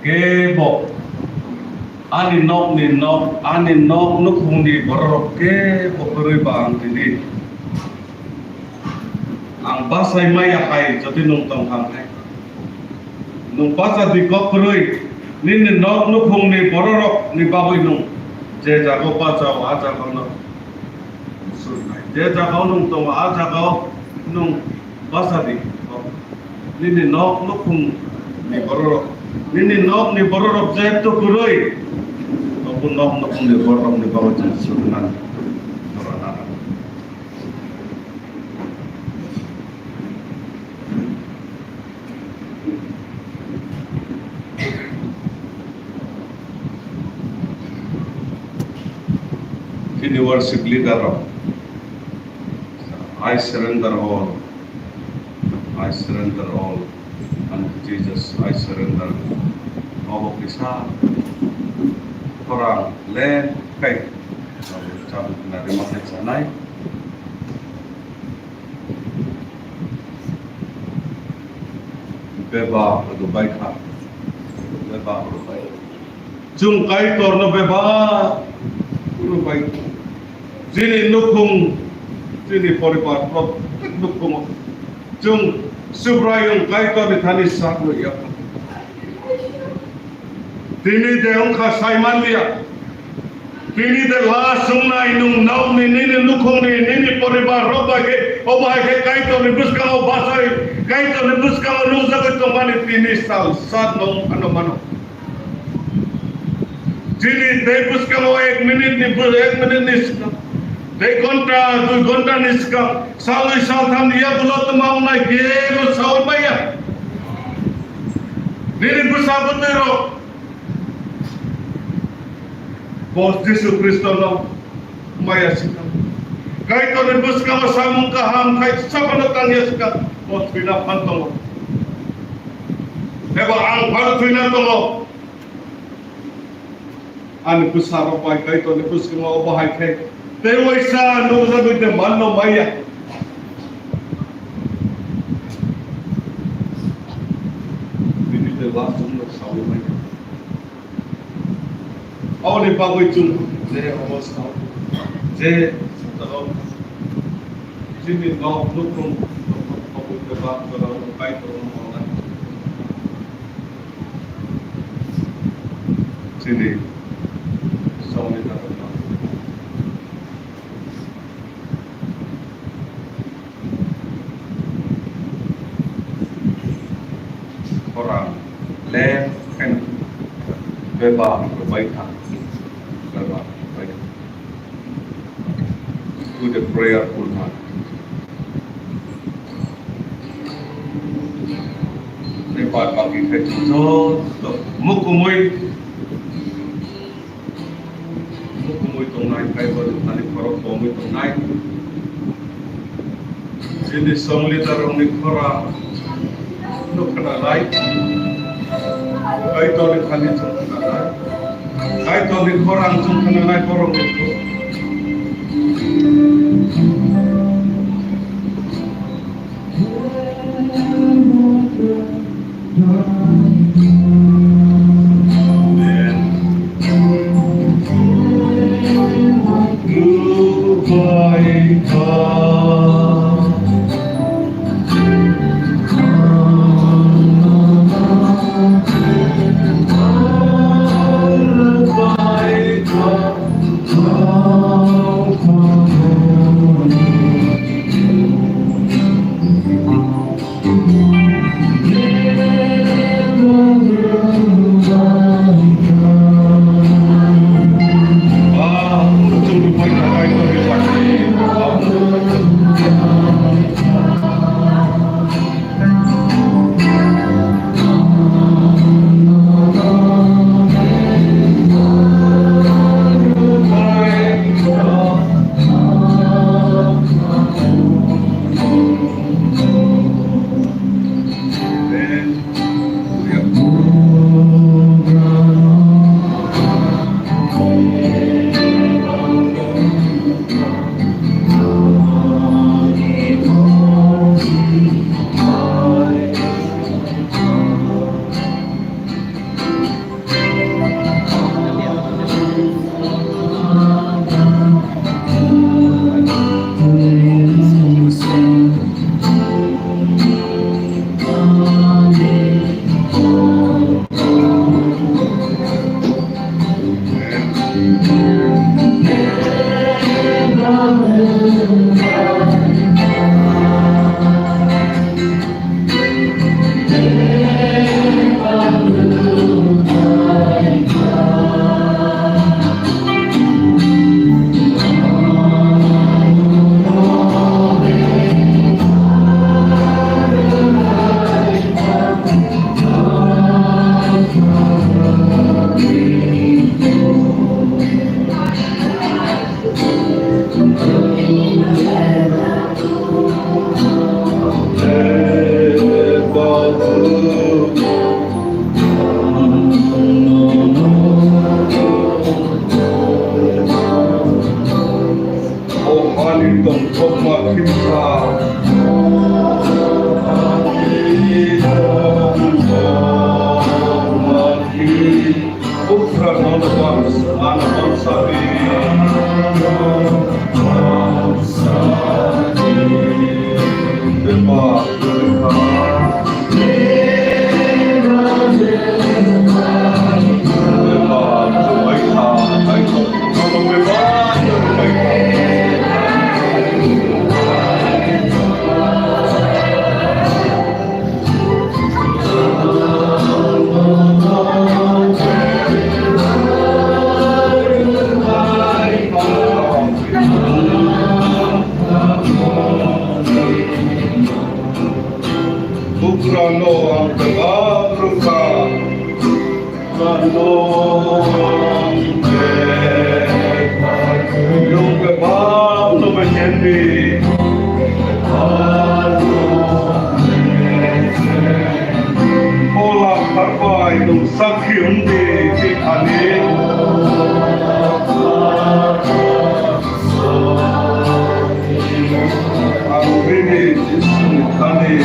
Kebo ani nokni nok, ani nok nukhungni bororok kebo kwrwi ba ang tini. Ang bachai maya hai jodi nwng tong kha hwnkhe. Nwng bacha di kok kwrwi, nini nok nukhungni bororokni bagwi nwng je jagao bachao, a jagaono surnai. Je jagao nwng tongo, a jagao nwng bacha di kok. Nini nok nukhungni bororok, nini nokni bororok jeto kwrwi, abo nok nukhungni bororokni bagwi chwng surnani. Chini worship leader rok, I surrender all, I surrender all unto Jesus, I surrender. Obo kisa khorang le kai, chabuk na rima kai chanai. Bebak rwbai kha. Bebak rwbai. Chwng Kaitorno bebak rwbai. Chini nukhung, chini poribar, protek nukhungo chwng Subraiyung Kaitorni thani sak rwya. Tini de wngkha sai manliya. Tini de last wngnai nwng nokni, nini nukhungni, nini poribar rok bai khe, obo hai khe Kaitorni bwskango bachai, Kaitorni bwskango nukjagwi tongmani tini sal sat nwng phano mano. Chini tei bwskango ek minute ni bw-, ek minute ni swkang, tei ghonta, dui ghonta ni swkang, salwi saltham ni yagulo twma wngnai kebo saui maya. Nini bwsa bwtwi rok, bo Jisu Khristo no maya swkang. Kaitor ni bwskango samung kaham khai sabano tangya swkang, bo thwina phan tongo. Eba ang phano thwina tongo. Ani bwsarok bai Kaitorni bwskango obo hai khe tei waisa nukjagwi de manno maya. Bini de last wngno saui maya. Aboni bagwi chwng je obo sao, je salo chini nok nukhung, nok nukhung bagwi kebak jorao Kaitorno manai. Chini songni takhuk ma. Khorang le khen bebak rwbai kha, bebak rwbai kha. With a prayerful heart. Bebak bagwi khai joto mukumui Mukumui tongnai, Kaitorni thani khorok tongwi tongnai. Chini song leader rokni khorang no khwnanai. Kaitorni thani chwng khwnanai. Kaitorni khorang chwng khwnanai borokni. O hani tongthokma khimsa. Bukhra nonbans, anbans adi. Beba, beba. Bukrano ang kebab rwkha. Ano ang kebab rwkha. Nwng kebab no besendi. Ola kharbai nwng sakhi wngdi thani. Ang bini Jisuni thani,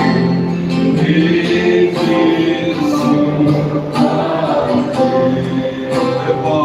Jisu thani, eba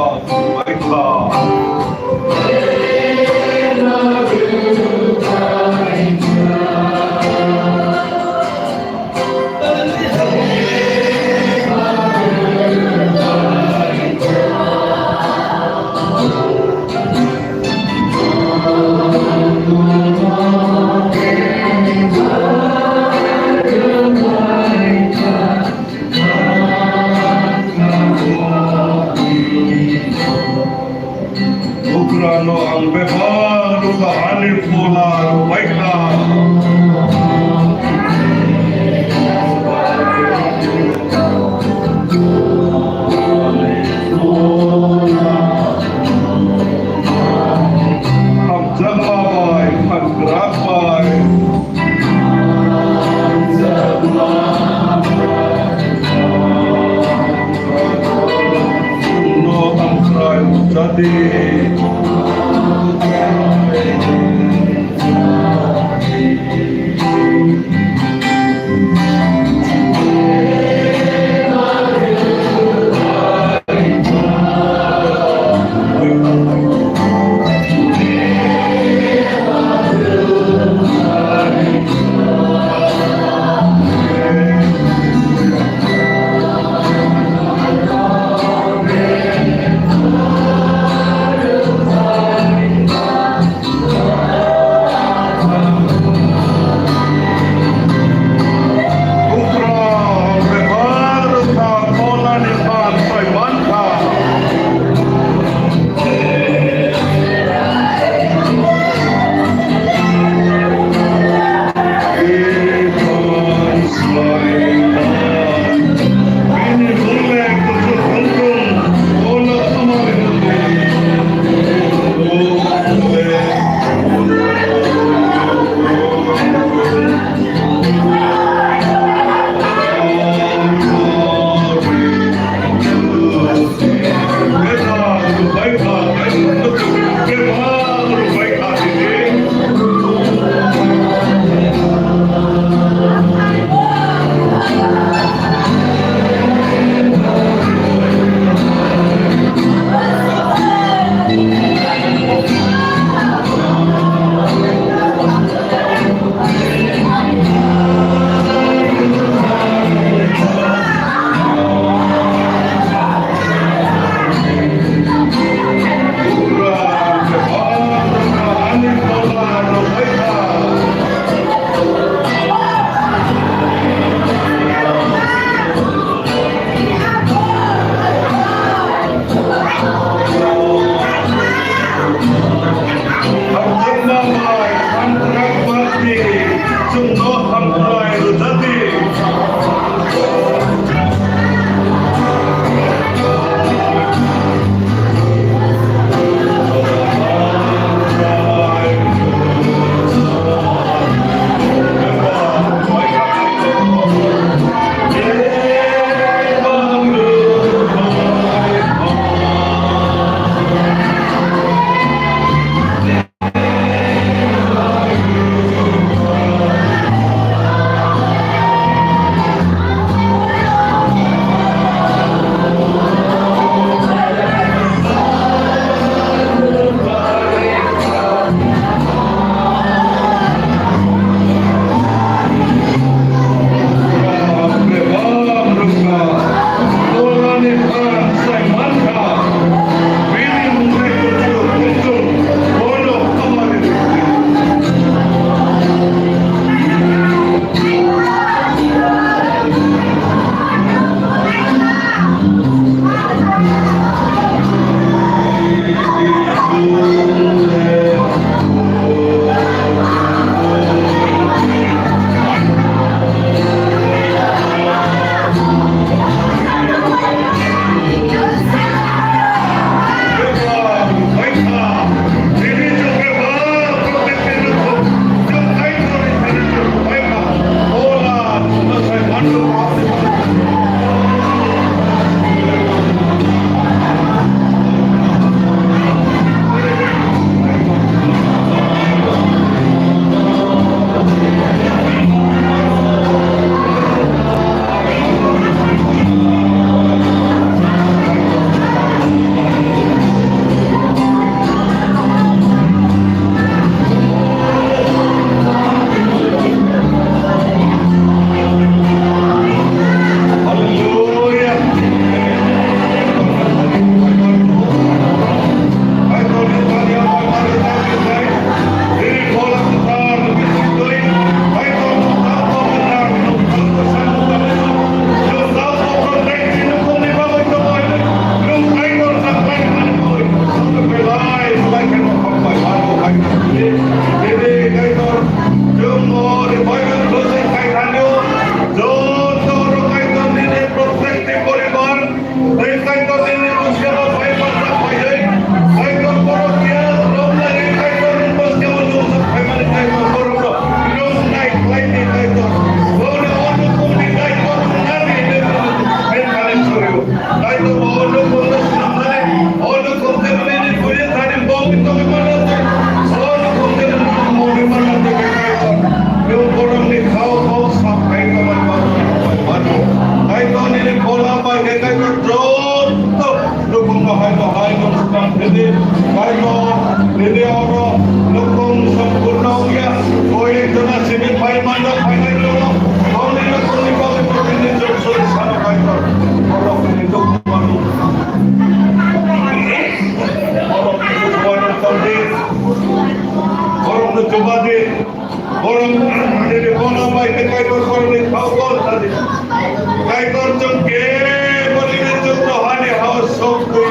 Kaitor chwng kebo nini chwngno hani hao sokwi,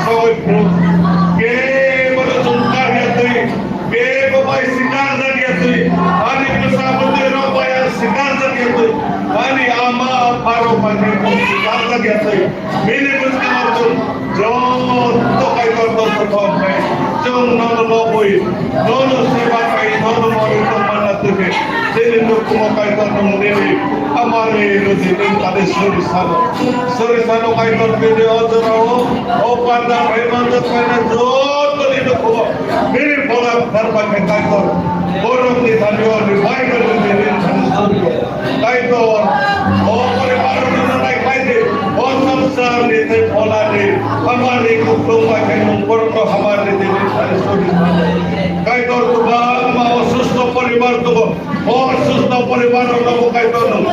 sokwi phuru. Kebo no chwng karya twi, kebo bai sikar jakya twi, hani bwsa bwtwi rok bai ang sikar jakya twi, hani ama apha rok bai khe sikar jakya twi. Nini bwskango chwng joto Kaitor no kothom khe chwng nono lobwi, nono seba khai, nono mori tongmanna twi khe chini nukhungo Kaitor nwng nini hamari rwdi, nwng thani suri sano. Suri sano Kaitor bini o jorao o panda phai manjak phaina jotoni nukhungo nini phola bwtharma khe Kaitor borokni thani o revival rwdi, nwng thani suri. Kaitor, o pore barokno nanai khlai di, o samsarni tei pholani, hamani kuplung bai khe nwng borokno hamari di, nwng thani suri. Kaitor, kwbangma osusto poribar tongo, o osusto poribarrokno bo Kaitor nwng,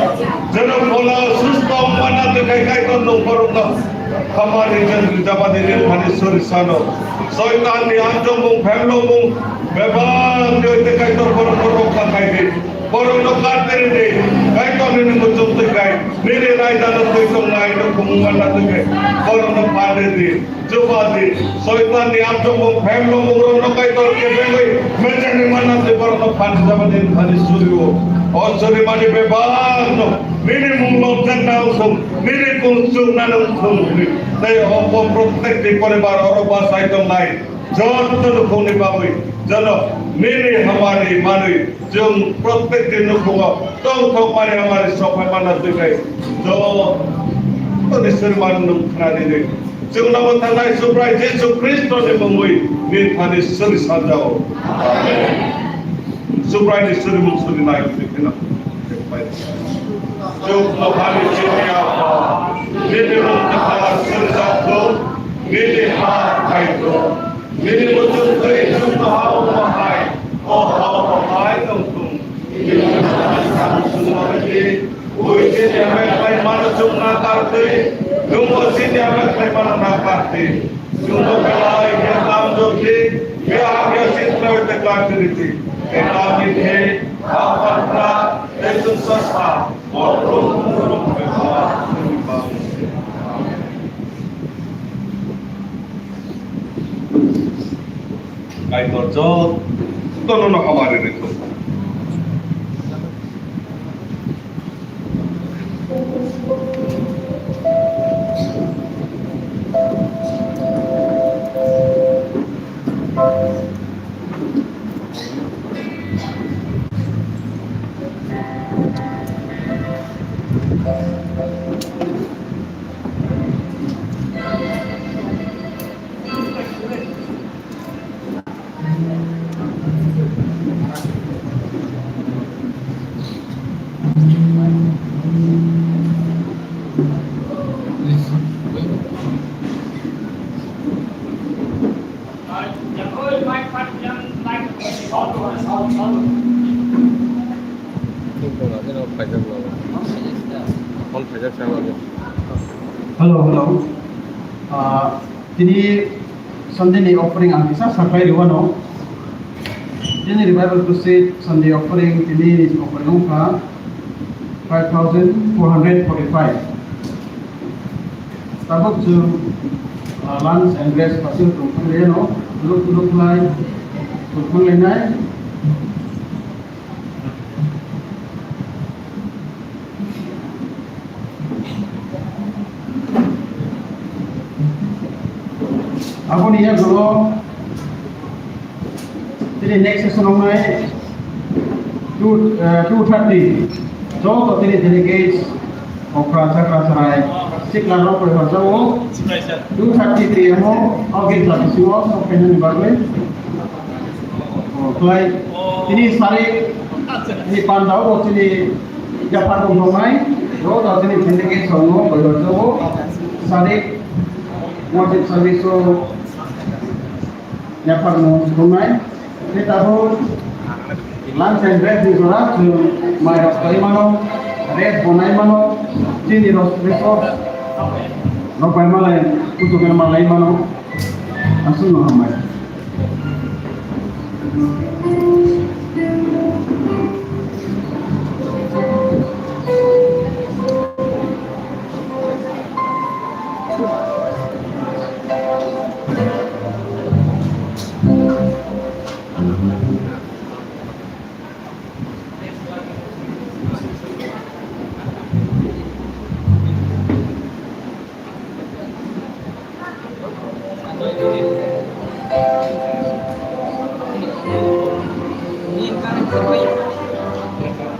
jeno phola osusto wngmana twi khai Kaitor nwng borokno hamari jeng rijabadi nwng thani suri sano. Soitanni hamjakmung, pherlokmung, bebak twi Kaitor borokno rokha khai di. Borokno katre di, Kaitor nini muchung twi kai, nini raida no twi tongnai no khumung manna twi kai, borokno phan di, chuba di, Soitan ni amchokmung, pherlokmung rokno Kaitor kebengwi mechangni manna twi borokno phan di, jaba din thani suri o. O suri mani bebak no, nini mung lobjak na wngthung, nini kung chuk na wngthung, tei o bo protek ni poribar oro bachai tongnai. Joto nukhungni bagwi, jono nini hamari manwi, chwng protekni nukhungo tongthokmani hamari sophai manna twi khe, joto ni suri mani nwng khna di. Chwng nabo thangnai Subrai Jisu Khristo ni mungwi nini thani suri sanjao. Amen. Subrai ni suri mung suri nai twi kheno. Chwng nokhani chini Apha, nini mung kwthar suri jak thung, nini ha phai thung. Nini muchung twi chwng no ha o hai, o ha o hai tong thung. Nini muchung twi chwng no ha di, ui chini hamya khlai mano chwng na kar twi, nwng bo chini hamya khlai mano na kar twi. Chwng no belai khe tam jok di, ya hamya chini twi te kar twi di. Te tam di khe, ha pan pra, te chwng sa sa, o rung rung rung rung. Kaitor jotono no hamari rwthung. Hello, hello. Ah, tini Sunday ni offering ang kisa sakhlai rwano. Tini Revival Crusade Sunday offering, tini ni offering wngkha five thousand four hundred forty-five. Tabuk chwng, ah, lunch and rest pasal tongthang reno, tuluk tuluk lai, tongthang lainai. Aboni yagulo tini next session wngnai two, eh, two thirty. Joto tini delegates, okra chakra chwrai, sikla rok koi hor jao. Two thirty twi amo, ogin thirty simo, sok khainani bagwi. O, khlai, tini sari ni panda o chini yaphar tong tongnai, o da chini delegate song no koi hor jao, sari, worship service o yaphar no tongnai. Tei tabuk lunch and break ni jora chwng mai rok khlai mano, rest bo nai mano, chini rok resource rok bai malai, kuchuk malai mano. Aswkno hambai.